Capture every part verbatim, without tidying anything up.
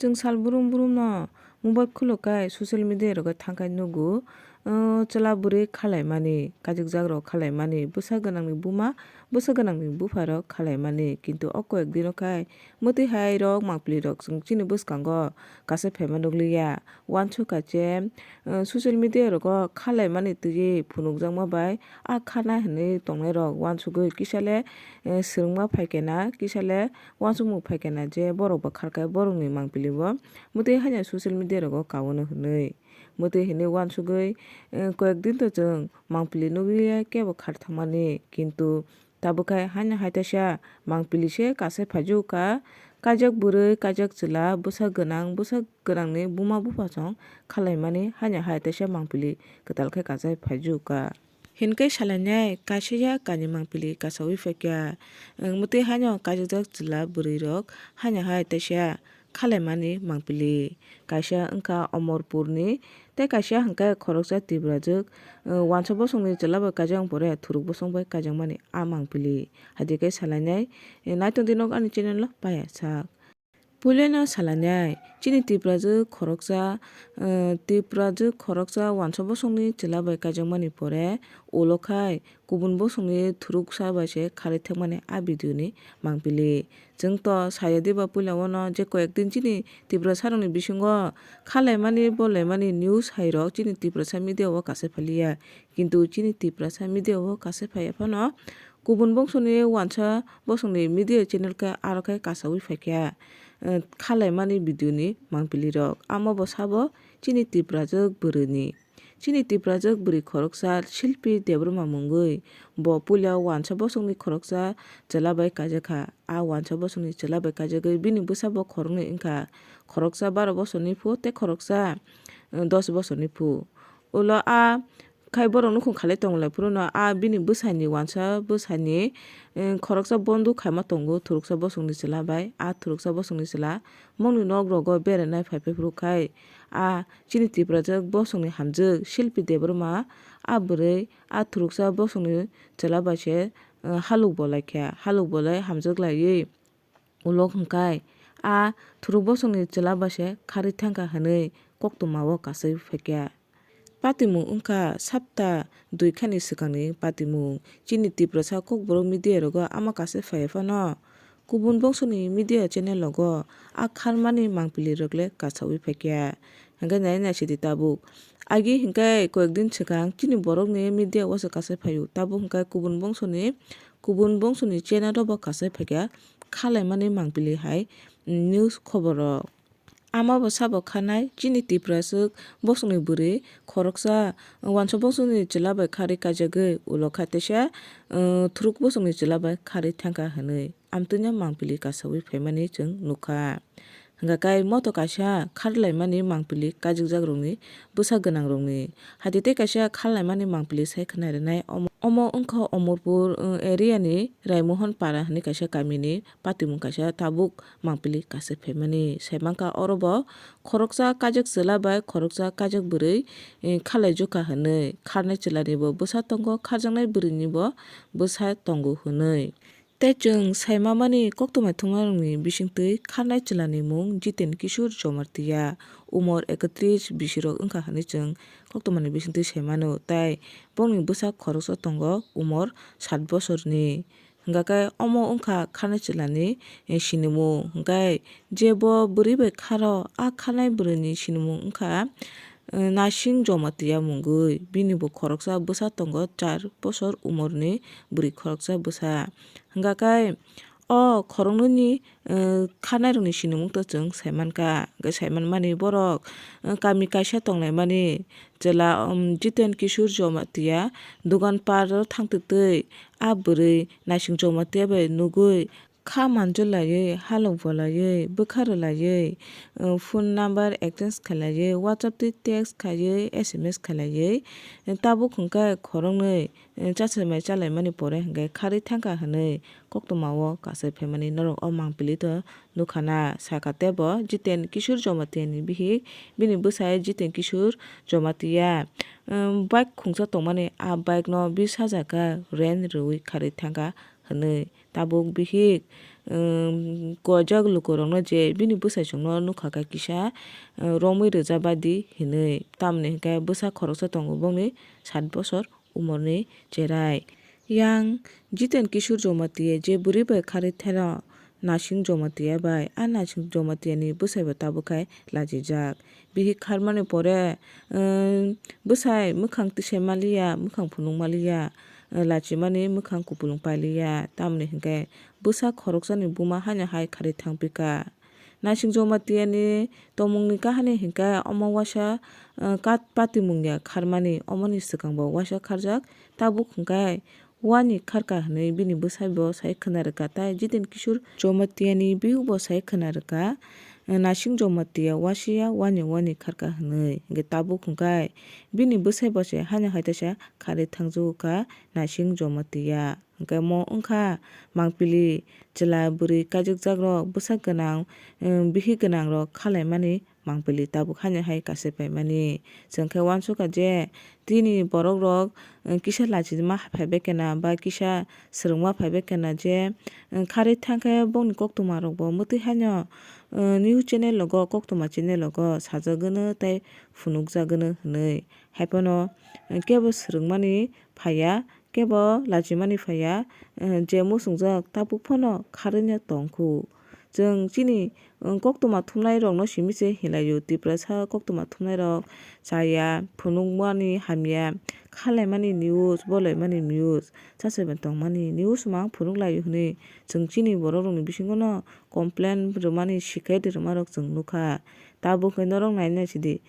Chwng sal brum brum no mobile khuluk khai social media rogo thang khai nugo, uh, chwla bwrwi khalaimani, kajikjak rok khalaimani, bwsa gwnangni buma, bwsa gwnangni bupha rok khalaimani. Kintu o koyek dino khai mwtwi hai rok mangpili rok chwng chini bwskango kasa phaima nukliya. Wansuk kha je, uh, social media rogo khalaimani twiwi phunukjakma bai a khana hinwi tongnai rok wansugwi kisa le, uh, swrwngma phaikhe na, kisa le wansukmung phaikhe na je borok bo kharkhe borokni mangpili bo mwtwi haino social media rogo kaono hinwi. Mwtwi hinwi wansugwi, eh, koyek din to chwng mangpili nukliya kebo kharthangmani, kintu tabukhe haino hai teisa mangpili se kasa phaijuka, kaijak bwrwi, kaijak chwla, bwsa gwnang, bwsa gwnangni buma bupha song khalaimani haino hai teisa mangpili kwtal khe kasa phaijuka. Hinkhe salainai kaisa ya kani mangpili kasaui phaikha. Ang mwtwi haino kaijakjak chwla bwrwirok haino hai teisa khalaimani mangpili. Kaisa wngkha Omorpurni, tei kaisa hwnkhe khoroksa Tiprajwk, uh, wansa bosongni chwla bai kaijakma pore thuruk bosong bai kaijakmani a mangpili. Haikhe salainai, eh, naitongdi nok ani channel o paya sak. Puilano salainai, chini Tiprajwk khoroksa, eh, Tiprajwk khoroksa wansa bosongni chwla bai kaijakmani pore, ulo khai kubun bosongni thuruksa bai se kharwi thangmani a video ni mangpili. Chwng to saya diba puila wano je koyek din chini Tiprasa rokni bisingo khalaimani bolaimani news hai rok chini Tiprasa media o kasa phaliya. Kintu chini Tiprasa media o kasa phaiya phano kubun bongsoni wansa bosongni media channel khe aro khe kasaui phaikha, eh, khalaimani video ni mangpili rok. Amo bo sabo chini Tiprajwk bwrwini. Chini Tiprajwk bwrwi khoroksa Shilpi Debbarma mungwi. Bo puila wansa bosongni khoroksa chwla bai kaijakha. A wansa bosongni chwla bai kaijagwi bini bwsa bo khoroknwi wngkha. Khoroksa baro bosorni phu tei khoroksa, eh, dos bosorni phu. Ulo a khai borok nukhung khalai tonglaiphuruno a bini bwsani wansa bwsani, eh, khoroksa bondu khaima tongo thuruksa bosongni chwla bai. A thuruksa bosongni chwla mungni nok rogo beranai phaiphaiphuru khai a chini Tiprajwk bosongni hamjwk Shilpi Debbarma a bwrwi a thuruksa bosongni chwla bai se, eh, haluk bolaikha. Haluk bolai hamjwk laiwi ulo hwnkhai a thuruk bosongni chwla bai se kharwi thangkha hwnwi koktwmao kasui phaikha. Patimung wngkha sapta dui khani swkangni patimung. Chini Tiprasa Kokborok media rogo ama kasui phaiya phano kubun bongsoni media channel rogo a kharmani mangpili rok le kasaui phaikha. Hwnkhe nai naisidi tabuk. Agi hwnkhe koyek din swkang chini borokni media o se kasui phaio. Tabuk hwnkhe kubun bongsoni, kubun bongsoni channel rok bo kasui phaikha khalaimani mangpili hai news khobor rok. Ama bo sabo khanai chini Tiprajwk bosongni bwrwi khoroksa wansa bosongni chwla bai kharwi kaijagwi ulo kha teisa, uh, thuruk bosongni chwla bai kharwi thangkha hwnwi amtwino mangpili kasaui phaimani chwng nukha. Hwnkha khe moto kaisa kharlaimani mangpili kaijakjakrokni bwsa gwnangrokni. Haiti tei kaisa kharlaimani mangpili sai khna rwnai omo, omo wngkha Omorpur, uh, area ni Raimohon Para hwnwi kaisa kamini patimung kaisa tabuk mangpili kasui phaimani. Saimankha oro bo khoroksa kaijak chwla bai khoroksa kaijak bwrwi, eh, khalaijakha hwnwi. Kharnai chwlani bo bwsa tongo, kharjaknai bwrwini bo bwsa tongo hwnwi. Tei chwng saimamani koktwma thwngmarokni bisingtwi kharnai chwlani mung Jiten Kishore Jamatia, umor ekatris bisirok wngkha hwnwi chwng koktwmani bisingtwi saimano. Tei bongni bwsa khoroksa tongo, umor sat bosorni. Hwnkha khe omo wngkha kharnai chwlani, eh, sinimung. Hwnkhe je bo bwrwi bai kharo, a kharnai bwrwini sinimung wngkha, eh, Naising Jamatia mungwi. Bini bo khoroksa bwsa tongo, char bosor umorni bwrwi khoroksa bwsa. Hwnkha khe o khoroknwini, eh, kharnairokni sinimung to chwng saimankha. Hwnkhe saimanmani borok, eh, kami kaisa tonglaimani chwla, um, Jiten Kishore Jamatia dogan par o thangtwtwi a bwrwi Naising Jamatia bai nugwi kha manjwlaiwi, halok bolaiwi, bwkha rwlaiwi, uh, phone number exchange khailaiwi, WhatsApp twi text khaiwi, S M S khailaiwi, tabuk hwnkhe khoroknwi, uh, chachai mai chalaimani pore hwnkhe kharwi thangkha hwnwi koktwmao kasui phaimani norok o mangpili to nukha na, sakha tei bo Jiten Kishore Jamatia ni bihik, bini bwsai Jiten Kishore Jamatia, um, bike khungsa tongmani, a bike no bis hajakha rent rwui kharwi thangkha hwnwi. Tabuk bihik, um, gojak lukurokno je bini bwsai chwngno nukha kha kisa, uh, romwi rwja badi hinwi. Tamoni hinkhe bwsa khoroksa tongo bongni sat bosor umorni cherai. Yang Jiten Kishore Jamatia je bwrwi bai kharwi theno Nasing Jamatia bai, a Nasing Jamatiani bwsaibo tabuk khai lachijak. Bihik kharmani pore, um, bwsai mwkhang tisai maliya, mwkhang phunuk maliya, uh, lachimani mwkhang kupulung pailiya. Tamoni hinkhe bwsa khoroksani buma haino hai kharwi thangpikha. Nasing Jamatiani tongmungni kahani hinkhe omo waisa, uh, kat patimung ya kharmani, omoni swkangbo waisa kharjak, tabuk hinkhe wani kharkha hinwi bini bwsaibo sai khwna rwkha, tai Jiten Kishore Jamatiani bihikbo sai khwna rwkha, uh, Nasing Jamatia wasiya wani wani kharkha hinwi. Hinkhe tabuk hinkhe bini bwsaibo se haino hai teisa kharwi thangjago kha Nasing Jamatia. Hinkhe mo wngkha mangpili, chwla bwrwi kaijukjakrok, bwsa gwnang, um, bihik gwnangrok khalaimani mangpili tabuk haino hai kase paimani. Chwng khe uansukha je tini borokrok, um, kisa lachima phaibai khena ba kisa swrwngma phaibai khena je, um, kharwi thangkhe bongni koktwmarokbo mwtwi haino, um, news channel rogo, koktwma channel rogo sajagwno tei phunukjagwno hinwi. Haiphano, um, kebo swrwngmani phaiya, kebo lachimani phaiya, eh, je muchungjak tabuk phano kharwino tongkhu. Chwng chini, eh, koktwma thumnairokno simi se hinlaio, Tiprasa koktwma thumnairok chaya, phunukmani hamya, khalaimani news, bolaimani news, chachaibai tongmani news mang phunuk laio hinwi chwng chini borokrokni bisingono complain rwmani, shikayat rwmarok chwng nukha. Tabuk khe norok naina sidi.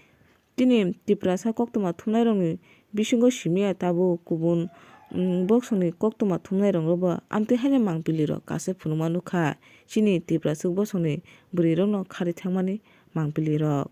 Chini Tiprasa koktwma thumnairokni bisingo simi ya tabuk kubun, mm, boksongni koktwma thumnairokno bo amtwi haino mangpilirok kase phunukma nukha. Chini Tipraswk boksongni bwrwirokno kharwi thangmani mangpilirok.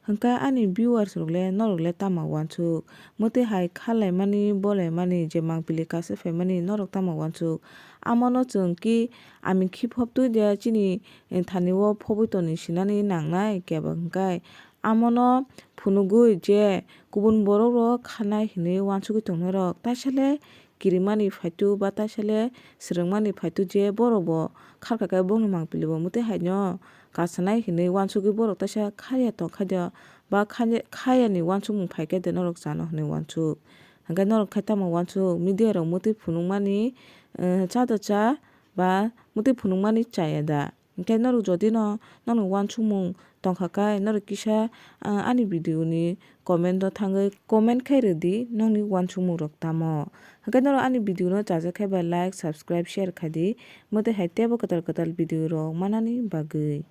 Hwnkhe ani viewers rok le norok le tamo uansuk? Mwtwi hai khalaimani, bolaimani je mangpili kase phaimani norok tamo uansuk? Amono chwng ki ami khiphop twi de chini, eh, thani o phobwi toni sinani nangnai kebo hwnkhe amono phunugwi je kubun borokrok khanai hinwi uansugwi tongnairok, taisale kirimani phaitu ba taisale swrwngmani phaitu je borokbo kharkha khe bongni mangpilibo mwtwi haino kasanai hinwi uansugwi borok taisa khaiya tongkha de ba khaiya, khaiyani uansukmung phaikhe de norok chano hinwi uansuk. Hwnkhe norok khe tamo uansuk media rok mwtwi phunukmani, eh, cha da cha ba mwtwi phunukmani chaya da? Hwnkhe norok jodi no nokni uansukmung tongkha khe norok kisa, ah, ani video ni comment o thangwi comment khai rwdi nokni uansukmung rok tamo. Hwnkhe norok ani video no chajak khe ba like, subscribe, share khai di. Mwtwi hai teibo kwtal kwtal video rok manani bagwi.